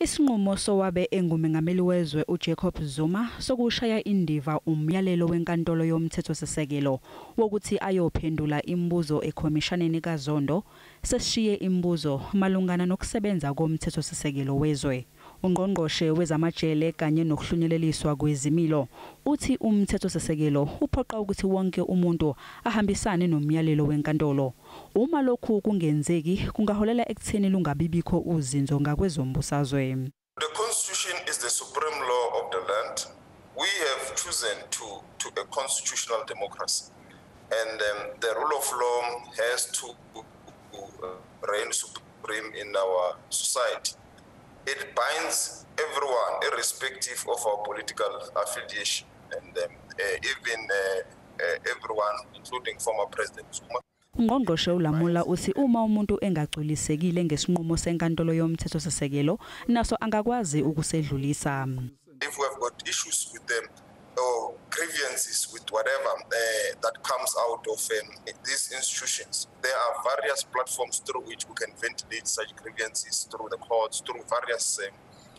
Isinqumo sowabe engumengameli wezwe uJacob Zuma sokushaya indiva umyalelo wenkantolo yomthethosisekelo wokuthi ayophendula imibuzo ekhomishaneni kaZondo sesishiye imibuzo malungana nokusebenza komthethosisekelo wezwe. Ungqongqoshe wezamajele kanye nokuhlunyeleliswa kwezimilo uthi umthethosisekelo uphoqa ukuthi wonke umuntu ahambisane nomyalelo wenkantolo. Uma lokhu kungenzeki kungaholela ekutheni lungabibikho uzinzo ngakwezombusazwe. The constitution is the supreme law of the land. We have chosen to a constitutional democracy, and the rule of law has to reign supreme in our society. It binds everyone, irrespective of our political affiliation, and even everyone, including former President Zuma. Ungqongqoshe uLamula uthi uma umuntu engagculisekile ngesinqumo senkantolo yomthethosisekelo naso angakwazi ukusedlulisa. If we have got issues with them or grievances with whatever that comes out of these institutions, there are various platforms through which we can ventilate such grievances through the courts, through various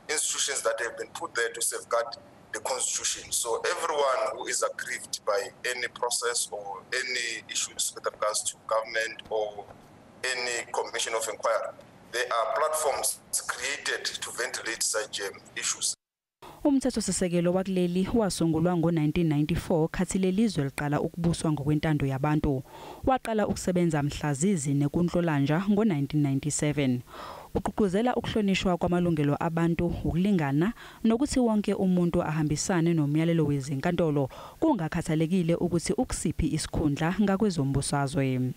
institutions that have been put there to safeguard the constitution. So everyone who is aggrieved by any process or any issues with regards to government or any commission of inquiry, there are platforms created to ventilate such issues. Umthethosisekelo wakuleli wasungulwa ngo-1994 khathi lelizwe liqala ukubuswa ngokwentando yabantu. Waqala ukusebenza mhla zizi-4 kuNhlolanja ngo-1997. Ugqugquzela ukuhlonishwa kwamalungelo abantu, ukulingana nokuthi wonke umuntu ahambisane nomyalelo wezinkantolo kungakhathalekile ukuthi ukusiphi isikhundla ngakwezombusazwe.